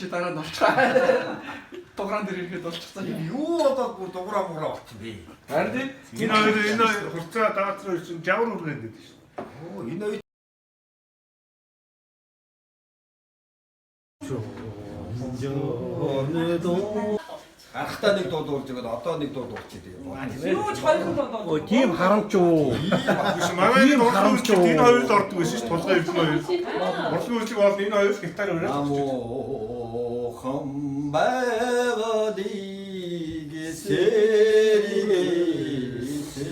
чи дараа нь олчихоо. Дуграан дээр ирэхэд олчихсан. Юу болоод бүр дуграа муура болчихсон бэ? Харин тийм. Энэ хоёр хурцаа даацраа чинь жавар хүргэн гэдэг шүү. Оо, энэ хоёр гарахтаа нэг дуу дуулж өгöd одоо нэг дуу дуулчих юм. Юу ч хоёрхан дуу. Өө тийм харамч уу. Биш манай Ийм энэ харамч урлагийн уу. энэ хоёр л ордог байсан шүү. Тулгын эрдэм хоёр. Урлагийн үйлчлэг бол энэ хоёр л гитар өрөөд. Намуухан байгалыг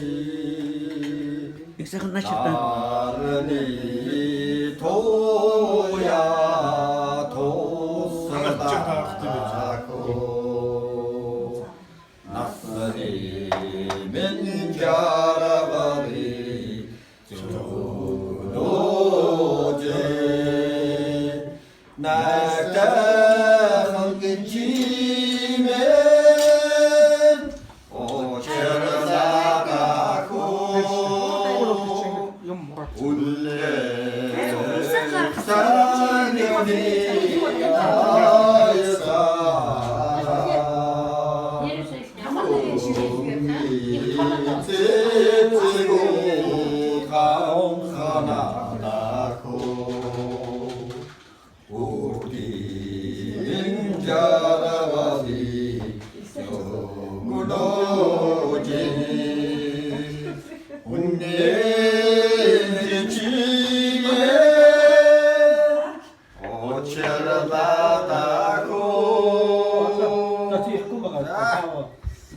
сэргээсэй. Их сайхан нааш та. Нарны туяа тусдаа насны минь жаргалыг зөөлөөжээ. Нагтайхан чимээ учирлаагүй Юм мураа. Үнэн чимээ Очерлаагүй. За чи ихгүй байгаа.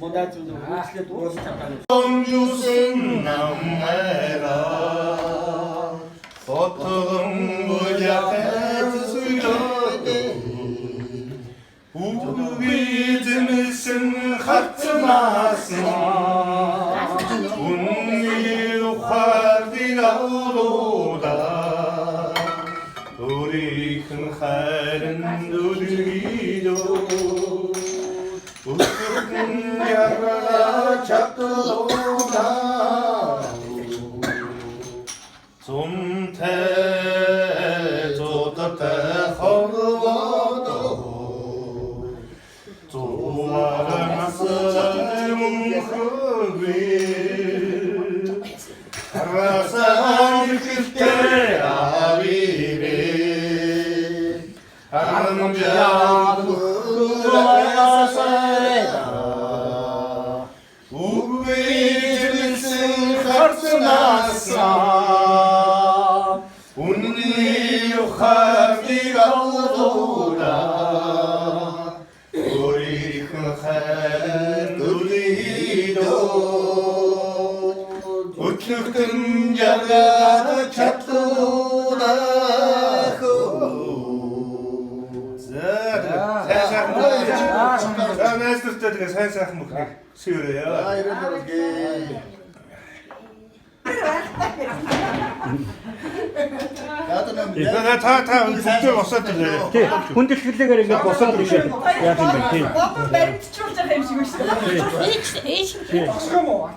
Мунаа зүг үйлчлээд уус чамгаа. Онжусэн намайра Отгон буяхэ Үгүйдэмсэн хатнасан Үнний ухаардыг авлуудаа Өөрийнх нь хайрын нүлгийдөө Өтгөн яргаа чадлуудаа Зумтай зудатай хорводоо Зуурнаас мөнхөгүй Харасан ихтэй авирэ Харамжаа Үгүйдэлсэн харснаасаа Үнний ухааныг алгуулаа Өөрийнх нь хайр дүрийдөө Өтлөгтөн жаргал чадлуулах. За сайн сайхан бүх. За найз нартай тэгээ сайн сайхан бүхнийг сүйрээ. За ирэн оролгээ. За та бүгдээ босоод ирээ. Тий. Хүндэтгэлээгээр ингээд босоод ирээд яах юм бэ тий. Бобон баримтчулж байгаа юм шиг байна шүү дээ. Зогсох юм уу?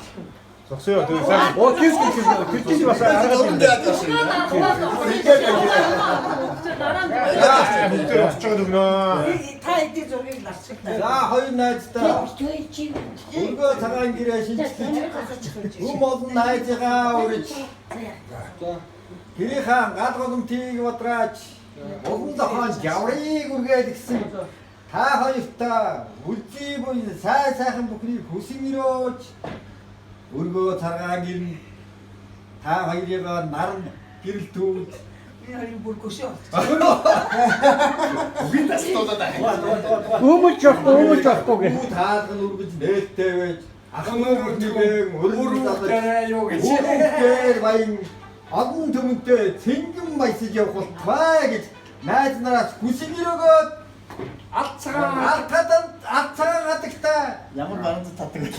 Зогсъё тэгээ сайхан. Оо тийс тийс тэр чинь бас арга юм байна. Бүгдээ босч байгаа дүгнөө. Та эдийн зургийг ларчих та. За хоёр найзтай өргөө цагаан гэрээ шинжлэж хүм олон найзыгаа урьж гэрийнхаа гал голомтыг бадраач улам зохион жаврыг үргээд гисэн та хоёртаа үлзий буй сайн сайхан бүхнийг хүсэн өрөөж өргөө цагаан гэрн та хоёрыгаа наран гэрэл төвд Би хоёрын бүр гөшөө. Өмөлж явахгүй өмөлж явахгүй гэх. Үү таалган үргэж нээлттэй байж ах нүүрнийгээ өргөн залж юу гэж. Үүгээр баян олон түмэнтэй цэнгэн баясаж явах болтугай гэж найз нараас хүсэн өрөөгөөд Алт цагаан. алтадан алт цагаан гадагтай Ямар баруун татдаг вэ?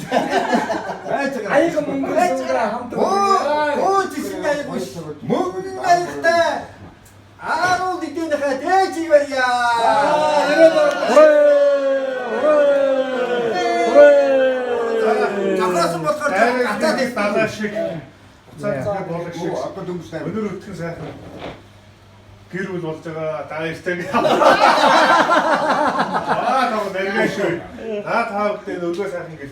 байж байгаа. Аяг мөнгө суугаа хамт. Өө жисэн аяг биш. Мөнгөн аягтай ааруул эдэнийхээ дээж ивэрья. Зохиосон болохоор гацаад Дайраг далаа шиг. Уцаа цаа болог шиг. Одоо дөнгөж Өнөр өтгөн сайхан. Гэр бүл болж байгаа. Та баяртай. Аа таа нэргээ шүү. Та та бүхний өргөө сайхан гэр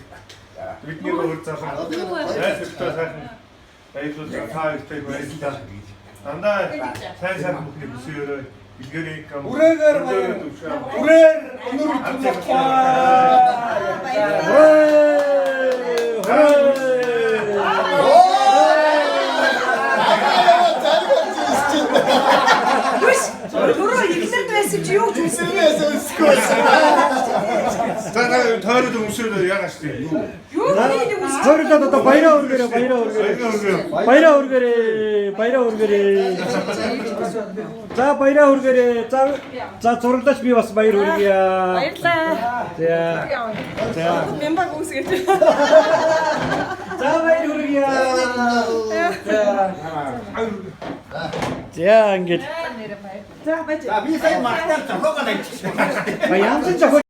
бидний өөр заахан. Найз нөхдөд сайхан баярлуулж байгаа. Та хоёртай баярлалаа. Дандаа сайн сайхан бүхний хүсэн өрөө илгээрэй. Үрээгээр баяр. Үрээр өнөр үтэн Үш. Түрүү игнэрд байсан чи юу ч үсэв. За та тойроод өмсөөд яагаад ч тийм. Юу би нэг үсэж. Тойролоод одоо баяраа өргөөрэй, баяраа өргөөрэй. Баяраа өргөө. Баяраа өргөөрэй, баяраа өргөөрэй. За баяраа өргөөрэй. За за зураглаач би бас баяр хүргье. Баярлаа. За. За. Мембаг үсгэж. За баяр хүргье. За. За ингээд За баяж. За би сая мартаад зохиогоо тавьчихсан. баян зохиол